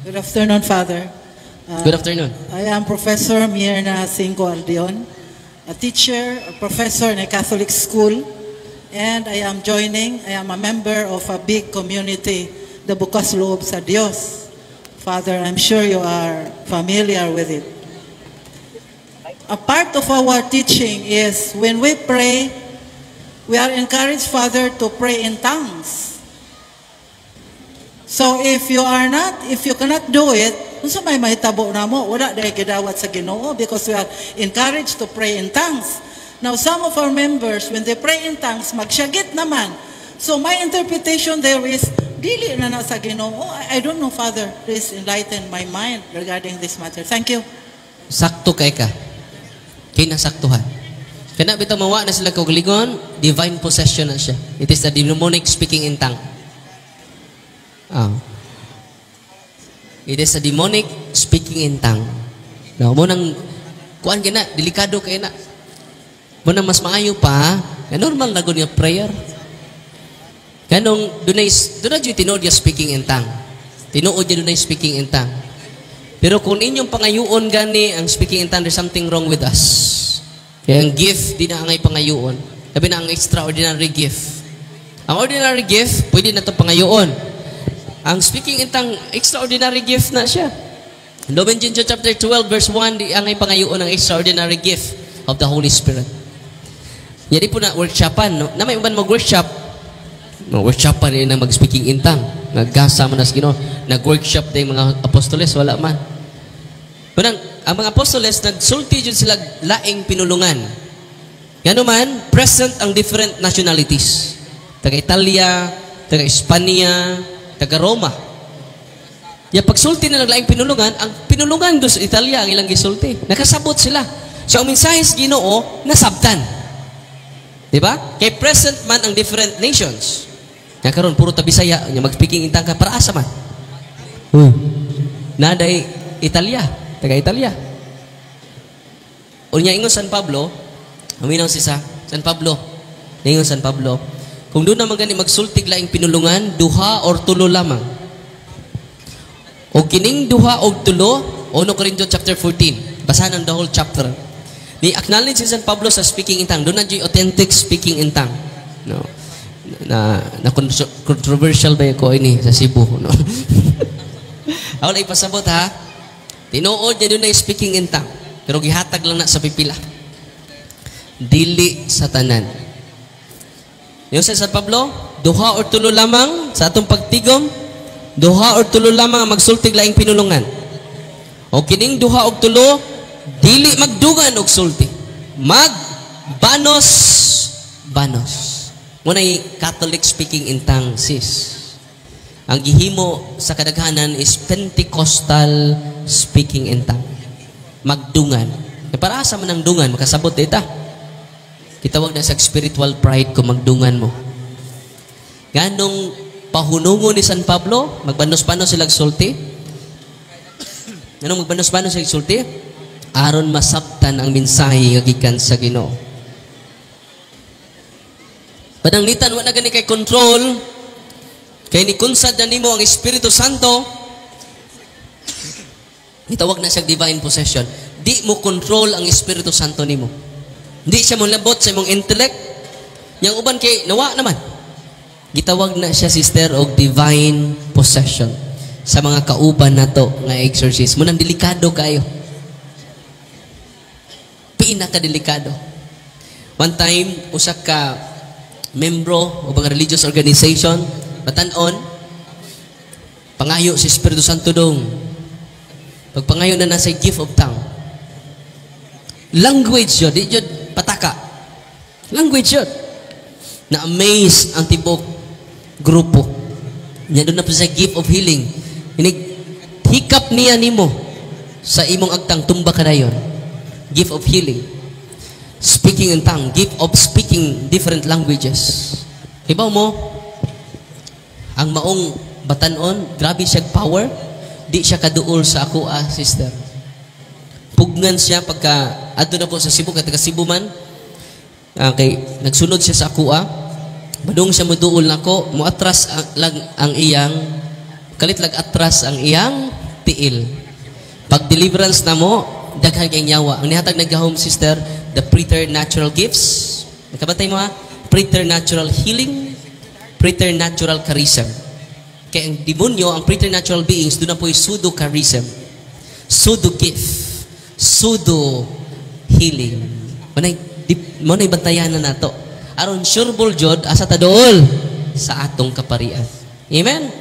Good afternoon, Father. Good afternoon. I am Professor Mirna Cinco Aldeon, a teacher, a professor in a Catholic school, and I am joining, I am a member of a big community, the Bukas Loob sa Dios. Father, I'm sure you are familiar with it. A part of our teaching is when we pray, we are encouraged, Father, to pray in tongues. So if you are not, if you cannot do it, unsa may mahitabo namo? Wala diay gidawat sa Ginoo because we are encouraged to pray in tongues. Now some of our members, when they pray in tongues, magsyagit naman. So my interpretation there is, dili na na sa Ginoo. I don't know, Father. Please enlighten my mind regarding this matter. Thank you. Sakto kay ka. Kay nasaktuhan. Kana bitaw mawa na sila kaugalingon, divine possession na siya. It is the demonic speaking in tongue. Ah. It is a demonic speaking in tongue. Now, mao nang kuan kay na, delikado kay na. Mao nang mas maayo pa, na normal na gud nga prayer. Kanong dunay dunay jud tinuod nga speaking in tongue. Tinuod niya dunay speaking in tongue. Pero kung inyong pangayuon gani ang speaking in tongue, there's something wrong with us. Kaya ang gift, di na angay pangayuon. Labi na ang extraordinary gift. Ang ordinary gift, pwede na ito pangayuon. Ang speaking in tongue, extraordinary gift na siya. Romans chapter 12 verse 1, di angay pangayuon ang extraordinary gift of the Holy Spirit. Yari po na workshopan, no? Na may uban mag-workshop, mag-workshopan rin na mag-speaking in tongue. Naggasa man na sa Ginoo. Nag-workshop din mga apostoles, wala man. Kunang, ang mga apostoles, nagsulti jud sila laing pinulungan. Ngano man, present ang different nationalities. Taga Italia, taga Espanya, taga Roma. Ya pagsulti na laing pinulungan, ang pinulungan do sa Italia ang ilang gisulti. Nakasabot sila. So ang mensahe sa Ginoo nasabtan. Di ba? Kay present man ang different nations. Nga karon puro ta Bisaya, nya mag-speaking in tongue ka para asa man. Uy. Naday Italia, taga Italia. Unya ingon San Pablo, uminaw si sa San Pablo. Ingon San Pablo, kung duna man gani magsultig laing pinulungan, duha or tulo lamang. O kining duha og tulo, 1 Corinto chapter 14. Basahan ang the whole chapter. Ni acknowledge si San Pablo sa speaking in tongue. Duna na authentic speaking in tongue. No. Na controversial ba ko ini sa Cebu, no? Ako lang ipasabot ha. Tinuod niya duna speaking in tongue. Pero gihatag lang na sa pipila. Dili sa tanan. Yung sa San Pablo, duha or tulo lamang sa atong pagtigom, duha or tulo lamang ang magsultig laing pinulungan. O kining duha og tulo, dili magdugan og sulti. Mag banos banos. Muna'y Catholic speaking in tongue, sis. Ang gihimo sa kadaghanan is Pentecostal speaking in tongue. Magdungan. E para asa man ang dungan, makasabot dita. Kitawag na sa spiritual pride kung magdungan mo. Ganong pahunungon ni San Pablo, magbanos-banos sila sulti. Ganong magbanos-banos sila sulti? Aron masabtan ang mensahe nga gikan sa Ginoo. Pananglitan wa na gani kay control, kay ni kunsad na nimo ang Espiritu Santo, gitawag na siya divine possession. Di mo control ang Espiritu Santo nimo. Di siya mo labot sa imong intellect. Yang uban kay nawa naman. Gitawag na siya, sister, og divine possession sa mga kauban nato nga exorcist. Mao nang delikado kayo. Pinakadelikado. One time, usa ka membro o mga religious organization, batan-on, pangayo si Espiritu Santo dong. Pagpangayo na nasa gift of tongue. Language yun, di yun pataka. Language yun. Na-amaze ang tibok grupo. Nya duna pa sa gift of healing. Inig, hikap niya nimo sa imong agtang, tumba ka dayon. Gift of healing. Speaking in tongue, gift of speaking different languages. Hibaw mo, ang maong batanon, grabe siya power, di siya kaduol sa ako ah, sister. Pugnan siya pagka, adto na po sa Cebu, kay taga Cebu man, kay nagsunod siya sa ako ah, badong siya muduol nako, muatras ang, lang ang iyang, kalit lag atras ang iyang tiil. Pag deliverance na mo, daghan kay yawa. Ang nihatag naggahom, sister, the preternatural gifts. Nakabatay mo ha? Preternatural healing, preternatural charism. Kaya ang demonyo, ang preternatural beings, duna po'y pseudo charism, pseudo gift, pseudo healing. Mao nay bantayan na nato. Aron sure ball jud, asa ta dool sa atong kaparian. Amen?